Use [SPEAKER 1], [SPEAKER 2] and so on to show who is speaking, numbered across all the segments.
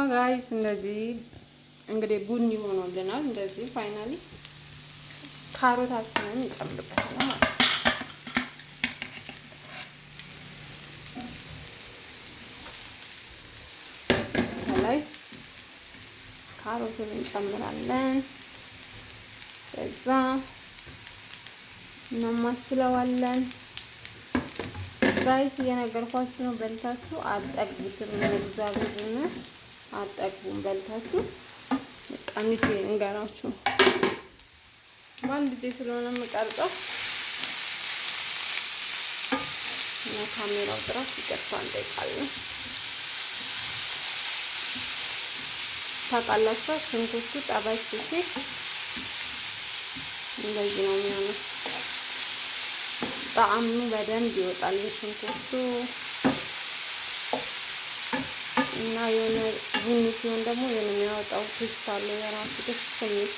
[SPEAKER 1] Guys እንደዚህ እንግዲህ ቡኒ ሆኖልናል። እንደዚህ finally ካሮታችንን እንጨምርበታለን ማለት ነው። ከላይ ካሮቱን እንጨምራለን። ከዛ እናማስለዋለን። Guys እየነገርኳችሁ ነው። በልታችሁ አጠግቡትም። እግዚአብሔርን አጠግቡም በልታችሁ። በቃ እንዴት እንገራችሁ በአንድ እጄ ስለሆነ የምቀርጸው እና ካሜራው ጥራት ይቅርታ እንጠይቃለን። ታውቃላችሁ ሽንኩርቱ ጠበስ ሲል እንደዚህ ነው የሚሆነው። ጣዕሙ በደንብ ይወጣል የሽንኩርቱ እና የሆነ ቡኒ ሲሆን ደግሞ የሆነ የሚያወጣው taste አለው የራሱ ደስ የሚል።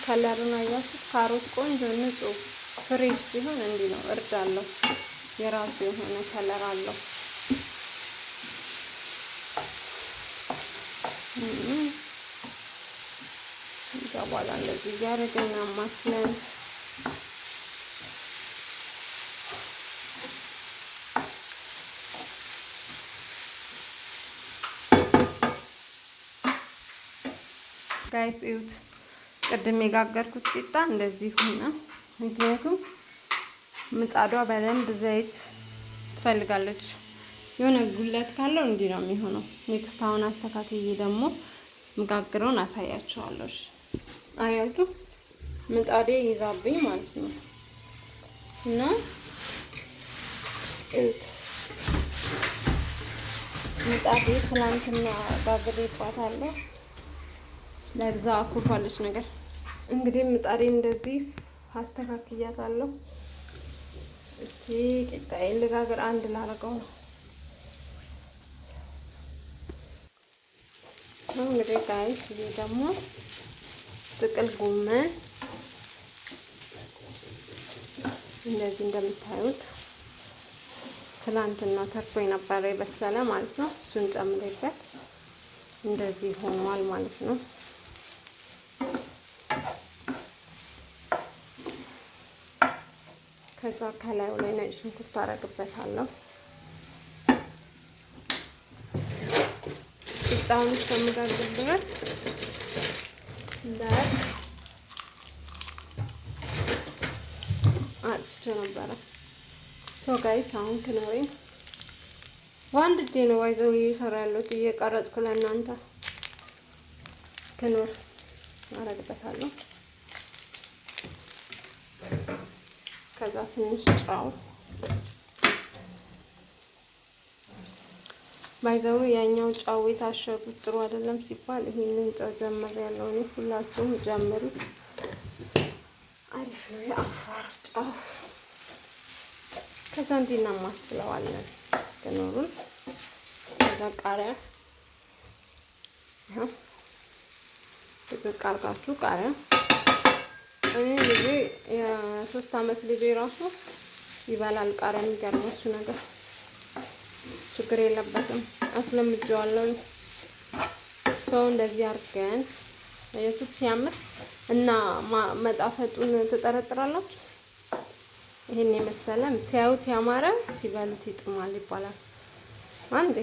[SPEAKER 1] Color ኡን አያችሁት? ካሮት ቆንጆ ንጹህ fresh ሲሆን እንዲህ ነው። እርድ አለው የራሱ የሆነ color አለው። ከዛ በኋላ እንደዚህ እያደረግን አማስለን guys እዩት። ቅድም የጋገርኩት ቂጣ እንደዚህ ሆነ። ምክንያቱም ምጣዷ በደንብ ዘይት ትፈልጋለች። የሆነ ጉለት ካለው እንዲህ ነው የሚሆነው። Next አሁን አስተካክዬ ደግሞ ምጋግረውን አሳያችኋለሁ። አያችሁ ምጣዴ ይዛብኝ ማለት ነው። እና እዩት ምጣዴ ትናንትና ጋግሬባታለሁ። ለዛ አኩርፋለች ነገር። እንግዲህ ምጣዴ እንደዚህ አስተካክያታለሁ። እስቲ ቂጣዬን ልጋግር፣ አንድ ላረገው ነው። እንግዲህ guys ይሄ ደግሞ ጥቅል ጎመን እንደዚህ እንደምታዩት ትላንትና ተርፎ የነበረ የበሰለ ማለት ነው። እሱን ጨምሬበት እንደዚህ ሆኗል ማለት ነው። ከዛ ከላዩ ላይ ነጭ ሽንኩርት አደርግበታለሁ። ቂጣውን እስከምጋግር ድረስ እንዳያልቅ አጥፍቼ ነበረ። So guys አሁን ክኖሬን በአንድ እጄ ነው ባይዘው እየሰራ ያለሁት እየቀረጽኩ ለእናንተ። ክኖር አደርግበታለሁ። ከዛ ትንሽ ጨው by the way ያኛው ጨው የታሸጉት ጥሩ አይደለም ሲባል ይሄንን ጨው ጀምሬያለሁ እኔ። ሁላችሁም ጀምሩት፣ አሪፍ ነው የአፋር ጨው። ከዛ እንዲህ እናማስለዋለን ክኖሩን። ከዛ ቃሪያ ይኸው ጥቅቅ አድርጋችሁ ቃሪያ። እኔ ልጄ የ3 አመት ልጄ ራሱ ይበላል ቃሪያ። የሚገርመው እሱ ነገር ችግር የለበትም። አስለምጄዋለሁ። So እንደዚህ አድርገን አያችሁት ሲያምር እና መጣፈጡን ትጠረጥራላችሁ። ይሄን የመሰለ ሲያዩት ያማረ ሲበሉት ይጥማል ይባላል። አንዴ